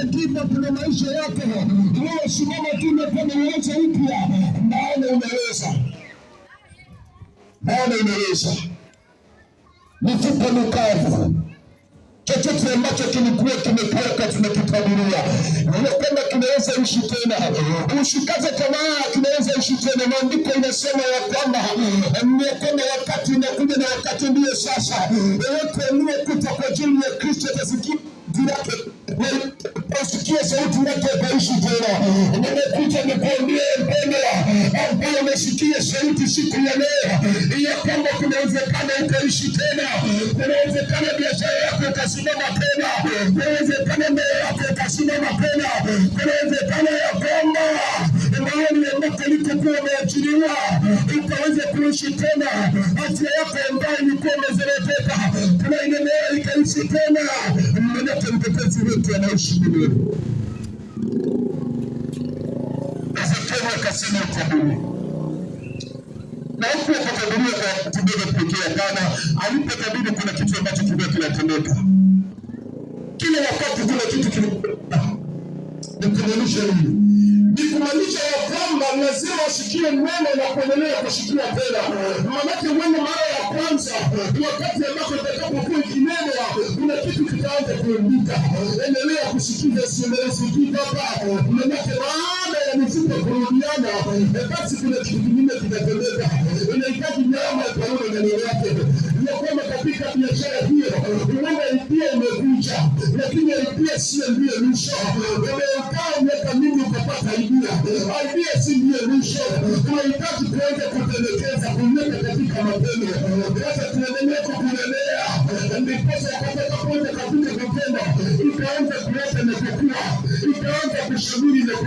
Kipa kuna maisha yako wewe, simama tu na kama uanze upya, maana unaweza, maana unaweza. Mifupa mikavu, chochote ambacho kilikuwa kimekauka tunakitabiria na kwamba kinaweza ishi tena. Usikaze tamaa, kinaweza ishi tena. Maandiko inasema ya kwamba wakati inakuja na wakati ndiyo sasa, yeyote aliyekufa kwa ajili ya Kristo atasikia yake asikie sauti yake ataishi tena. Nimekuja nikuambie mpendwa, ambaye umesikia sauti siku ya leo ya kwamba kunawezekana ukaishi tena, kunawezekana biashara yako ikasimama tena, kunawezekana ndoa yako ikasimama tena, kunawezekana ya kwamba mahali ambako ulikokuwa umeachiliwa ukaweza kuishi tena, afya yako ambayo ilikuwa imezoroteka tunaendelea ikaishi tena. Mmanake mtetezi wetu anaishi milele. Ezekieli akasema utabiri na huku akatabiria kwa wakati mmoja pekee. Hapana, alipotabiri kuna kitu ambacho kilikuwa kinatendeka kila wakati, kuna kitu kilikuwa ni kumaanisha nini? Ni kumaanisha ya kwamba lazima ushikie neno na kuendelea kushikia tena. Maanake wewe mara ya kwanza, wakati ambapo utakapokuwa ikinenwa, kuna kitu kitaanza kuibuka. Endelea kusikiza, siendelee kusikiza hapa, maanake baada ya mifupa kurudiana, basi kuna kitu kingine kitatendeka. Inahitaji nyama iparudi ndani yake, ya kwamba katika biashara hiyo huenda idea imekuja, lakini idea sio ndiyo mwisho. Umekaa miaka mingi ukapata idea, idea si ndiyo mwisho. Unahitaji kuanza kupendekeza, kuiweka katika matendo. Sasa tuendelee kukulelea, ndiposa utakapoanza katika kutenda, ikaanza kuleta na kukua, ikaanza kushamiri na